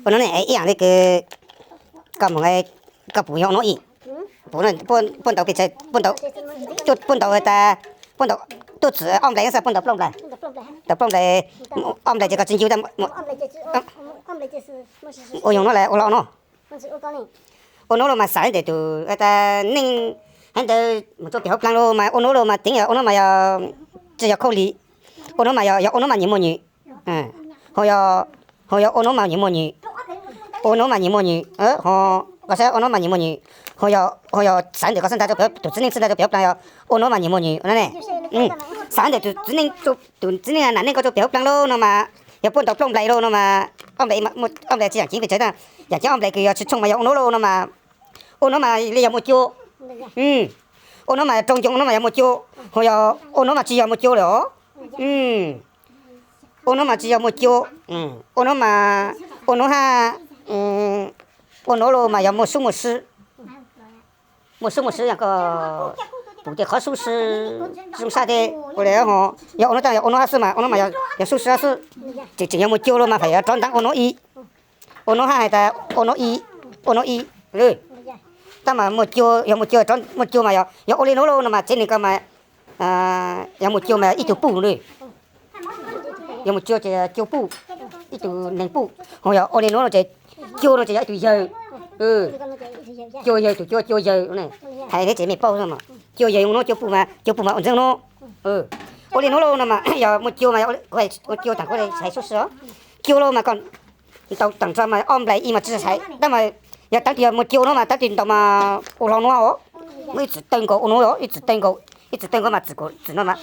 Ua no ne, ib yam li kws koj mus, koj pum yog ua no ib, pum, pum ntaus pes tsawg, pum ntaus, pum ntaus tas, pum ntaus tuj txwm ob nplais xwb, pum ntaus plaub nplais, tau plaub nplais, ob nplais ces koj tsis ncu tas. Ua yog no las ua los no. Ua no los mas xav ntawm tus tas neej, hais ntawd mus rau pem hauv plag los mas ua no los mas teev yog ua no mas yog tsis yog khaub lig. Ua no mas yog, yog ua no mas nyias muaj nyias, ho yog, ho yog ua no mas nyias muaj nyias, ua no mas nyias muaj nyias, ho koj saib ua no mas nyias muaj nyias, ho yog, ho yog xav ntawm koj xwb ntag, tus txiv neej xwb ntag rau pem hauv plag yog ua no mas nyias muaj nyias no ne. Xav ntawm tus txiv neej, tus txiv neej nam neej koj rau pem hauv plag los no mas yog pum ntaus plaub nplais los no mas ob nplais, ob nplais tsis yam ceev pes tsawg, yam ceev ob nplais kws yog tsis tshooj mas yog ua no los no mas ua no mas li yog muaj cua. Ua no mas rau ncoo, ua no mas yog muaj cua, ho yog ua no mas tsis yog muaj cua lawm os. Ua no mas tsis yog muaj cua, ua no mas, ua no hab, ua no los mas yog muaj sub muaj sw, muaj sub muaj sw yog koj pum tej qhov sub sw, zoo sab tej ua li ho. Yog ua no tab yog ua no hab xwb mas ua no mas yog sub sw hab xwb. Tseem, tseem yog muaj cua los mas faim yog rov ntav ua no ib, ua no hab hais tas ua no ib, ua no ib. Tab mas muaj cua, yog muaj cua, muaj cua mas yog, yog ua li no los no mas tsev neeg koj mas yog muaj cua mas ib tug puj li. Yog muaj cua ces cua puj, ib tug neeg puj. Ho yog ua li no no ces cua no ces yog ib tug yawg. Cua yawg, tus cua, cua yawg. Hais li ces mej paub, cua yawg ua no, cua puj mas, cua puj mas ua ntxeev no. Ua li no los no mas yog muaj cua mas, ua cua tas kuv hais sub sw os. Cua los mas koj ntaus tas tso mas ob nplais ib mas tsis hais tab mas yog tab sis yog muaj cua no mas tab sis ntaus mas ua hlo no os. Muaj ib txwm taw nkaus ua no, ib txwm taw nkaus, ib txwm taw nkaus mas txwm kaum txwm no mas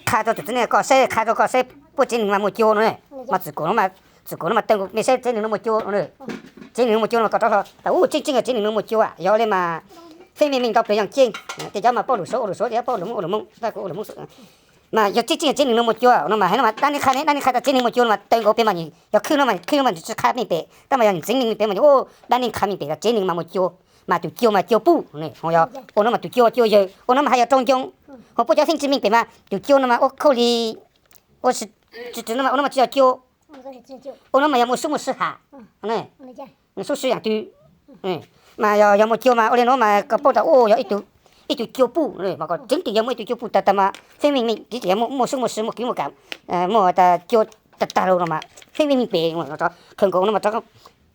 qha rau tus txiv neej koj saib, qha rau koj saib puab tsev neeg mas muaj cua no ne. Mas txwm kaum no mas, txwm kaum no mas taw nkaus, mej saib tsev neeg no muaj cua no. Tsev neeg no muaj cua no mas koj rov hlo tas ub, tseeb tseeb yog tsev neeg no muaj cua, yog li mas feeb meej meej ntau pes yeej ceeb. Tej cov mas paub lus Suav ua lus Suav, tej cov paub lus Hmoob ua lus Hmoob, kuv ua lus Hmoob xwb. Mas yog tseeb tseeb yog tsev neeg no muaj cua no mas hais no mas dab neeg qha ne, dab neeg qha tas tsev neeg muaj cua no mas taw nkaus pem mas yog khwb no mas khwb no mas tsis qha meej pem tab mas yog tsev neeg pem mas yog dab neeg qha meej pem tas tsev neeg mas muaj cua. Mas tus cua mas cua puj ne, ho yog ua no mas tus cua, cua yawg, ua no mas hais yog rau ncoo. Ho puab cov feeb tsis meej pem mas tus cua no mas ua khaub lig, ua tsis, tsis no mas ua no mas tsis yog cua. Ua no mas yog muaj sub muaj sw ham, sub sw yaam twg. Mas yog, yog muaj cua mas ua li no mas koj paub tas ub yog ib tug cua puj mas koj tseeb tiag yog muaj ib tug cua puj tas tas mas feeb meej meej, tseeb tiag yog muaj sub muaj sw, muaj kwv muaj kam, muaj tas cua tag tag lug no mas feeb meej meej pem. Khawm nkaus no mas rov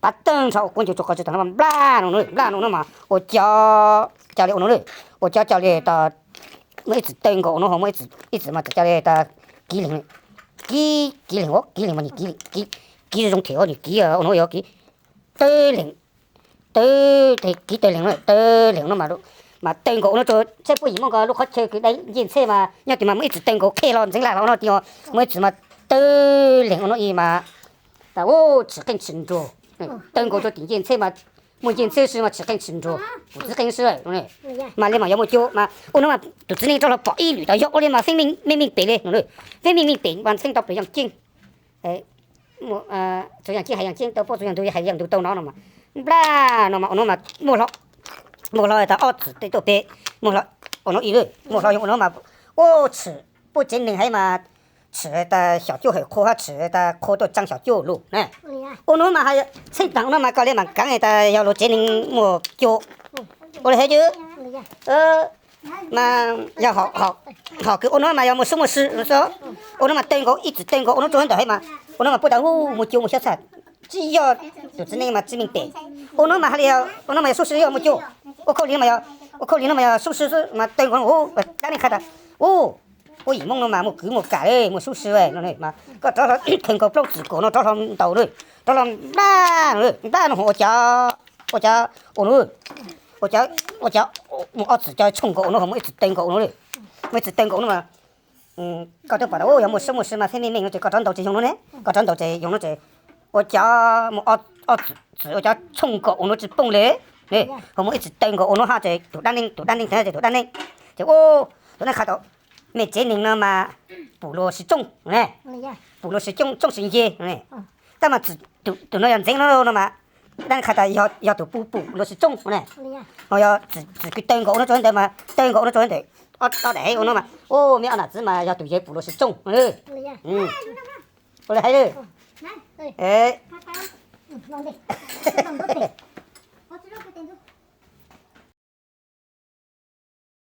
pav tawg nrho ua kuv ncu rua qhov tsis tag no mas nplaj no, nplaj no no mas ua cov, cov li ua no, ua cov cov li tas, muaj ib txwm taw nkaus ua no ho muaj ib txwm mas txawm cov li tas kiv leeg, kiv, kiv leeg, kiv leeg mas nws kiv zoo them nws kiv ua no yog kiv taw leeg, taw, kiv taw leeg no, taw leeg no mas, mas taw nkaus ua no rua saib puab yim muab nkaus lub qhov chaw kws dai ncej ntxheb mas nyob twg mas muaj ib txwm taw nkaus qheb hlo ntxeev laj hlo no tiag, muaj ib txwm mas taw leeg ua no ib mas tas ub tshwm qeej tshwm nruas, taw nkaus rua tim ncej ntxheb mas muaj ncej ntxheb xwb mas tshwm qeej tshwm nruas, mus txwv qeej xwb. Mas li mas yog muaj cua mas ua no mas tus txiv neej rov hlo pom ib lwm tas yog ua li mas feeb meej meej pem li no, feeb meej meej pem mas feeb tau pem yeej ceeb. Txawm yeej ceeb hais yeej ceeb tau, paub txug yog ntug hais yog ntug tau no no mas nplaj no mas ua no mas muaj hlo, muaj hlo tas ob txwm tej tuaj pem, muaj hlo ua no ib lawm, muaj hlo yog ua no mas ua tshwm puab tsev neeg hais mas tshwm tas xyom cuaj hawm qhua hab tshwm tas qhua tuaj tsaa xyom cuaj lug na. Ua no mas hais txheej taag ua no mas koj li mas kaav tas yog luag tsev neeg muaj cua. Ua li hais mas yog hom kws ua no mas yog muaj sub muaj sw no xwb. Ua no mas taw nkaus ib txwm taw nkaus ua no rua ntawm hais mas ua no mas puab tas ub muaj cua muaj xyab txhaj, tsis yog tus txiv neej mas tsis meej pem. Ua no mas hais li, ua no mas yog sub sw yog muaj cua. Ua khaub lig no mas yog, ua khaub lig no mas yog sub sw xwb mas taw nkaus ub dab neeg qha tas ub, puab yim Moob no mas muaj kwv muaj kam le muaj sub sw no mas koj rov hlo khawm nkaus plaub txwm kaum no rov hlo ntaus na, rov hlo nplaj no, nplaj no ua cov, ua cov ua no, ua cov, ua cov, muaj ob txwm cov tshooj nkaus ua no ho muaj ib txwm taw nkaus ua no, muaj ib txwm taw nkaus ua no mas koj twb pom tas ub yog muaj sub muaj sw mas feeb meej meej no ces koj rov ntaus ces yoo no ne, koj rov ntaus ces yoo no ces ua cov muaj ob txwm ua cov tshooj nkaus ua no tsis pooj le, ho muaj ib txwm taw nkaus ua no hab ces tus dab neeg, tus dab neeg tag ces tus dab neeg, ces ub, tus neeg qha tau mej tsev neeg no mas pum luag sib tsooj ne, pum luag sib tsooj, tsooj sib nce ne. Tab mas tus no yog ntxeev no no mas dab neeg qha tas yog tus puj pum luag sib tsooj ne, ho yog txwm kws taw nkaus ua no rua ntawd mas taw nkaus ua no rua ntawm ob daim ua no mas ub, mej ob nam txiv mas yog tus yawg pum luag sib tsooj. Ua li hais lawm. Tau ntej, tau ntau tes, qhov tsis loj tes ntxuav.